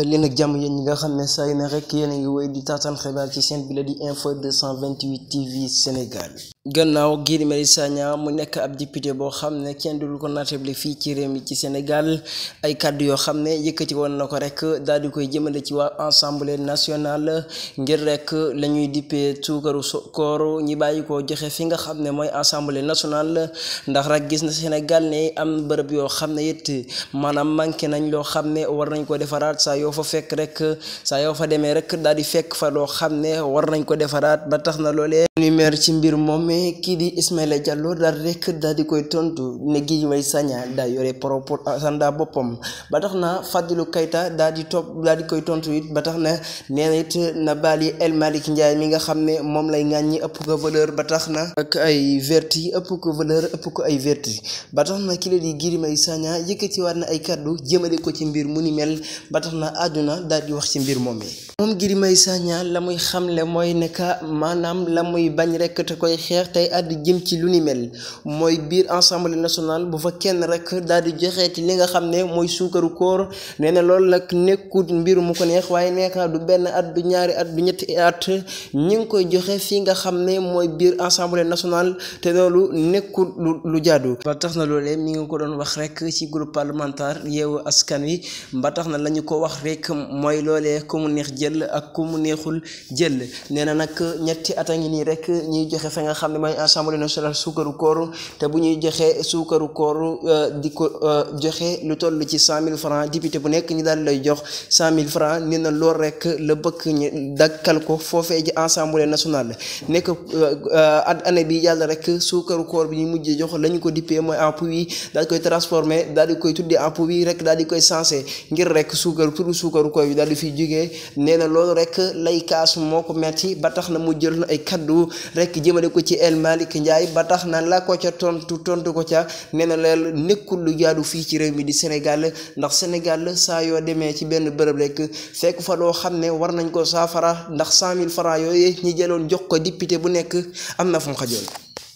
leen ak jàmm yéen ñi nga xam ne saa yu ne rek yéen a ngi wéy di taataan xibaar ci seen bi la di info 228 TV Sénégal. gannaaw Guy Marius Sagna mu nekk ab député boo xam ne kenn du ko naatable fii ci réew mi ci Sénégal ay kàddu yoo xam ne yëkkati woon na ko rek daal di koy jëmale ci waa assemblée nationale ngir rek la ñuy dippee suukaru koor ñi bàyyi ko joxe fi nga xam ne mooy assemblée nationale ndax rek gis na Sénégal ne am bërëb yoo xam ne it maanaam manqué nañ loo xam ne war nañ ko defaraat saa yoo fa fekk rek saa yoo fa demee rek daal di fekk fa loo xam ne war nañ ko defaraat ba tax na loolee numéro ci mbir moom kii di Ismaïla Diallo daal rek daal di koy tontu ne Guy Marius Sagna daa yore propre agenda boppam ba tax na Fadilou Keita daal di koy tontu it ba tax na nee na it na bàyyi El Malick Ndiaye mi nga xam ne moom lay ŋàññi ëpp ko valeur ba tax na ak ay verti ëpp ko valeur ëpp ko ay verti ba tax na kii la di Guy Marius Sagna yëkkatiwaat na ay kaddu jëmale ko ci mbir mu ni mel ba tax na àdduna daal di wax ci mbir moom moom Guy Marius Sagna la muy xamle mooy ne maanaam la muy bañ rek te koy xeex tey àddi jëm ci lu ni mel mooy biir assemblée nationale bu fa kenn rek daal di joxeeti li nga xam ne mooy suukaru koor nee na loolu nag nekkut mbir mu ko neex waaye nekka du benn at du ñaari at du ñetti at ñi ngi koy joxe fii nga xam ne mooy biir assemblée nationale te loolu nekkul lu jaadu ba tax na loolee mi ngi ko doon wax rek ci groupe parlementaire Yewwi Askan Wi ba tax na la ñu ko wax rek mooy loolee ku mu neex jël ak ku mu neexul jël nee na nag ñetti at a ngi nii rek ñuy joxe fa nga xam ne mooy assemblée nationale suukaru koor te bu ñuy joxe suukaru koor di ko joxe lu toll ci 100 000 francs député bu nekk ñu daal lay jox 100 000 francs nee na lool rek la bëgg ñu dakkal ko foofee ji assemblée nationale nekk année bi yàlla rek suukaru koor bi ñu mujjee jox la ñu ko dippee mooy en puits daal di koy transformé daal di koy tuddee en puits rek daal di koy sensé ngir rek suukaru koor bi daal di fiy jógee nee na loolu rek lay kaas moo ko metti ba tax na mu jël na ay kaddu rek jëmale ko ci El Malick Ndiaye ba tax na la ko ca tontu ko ca nee na leel nekkul lu jaadu fii ci réew mi di Sénégal ndax Sénégal saa yoo demee ci benn bërëb rek fekk fa loo xam ne war nañ ko saafara ndax 100 000 francs yooyu ñi jëloon jox ko député bu nekk am na fu mu xajoon.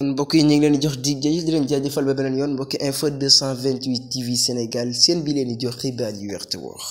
mbokk yi ñu ngi leen di jox dig di leen jaajëfal ba beneen yoon mbokki info 228 TV Sénégal seen bi leen di jox xibaar yu wér te wóor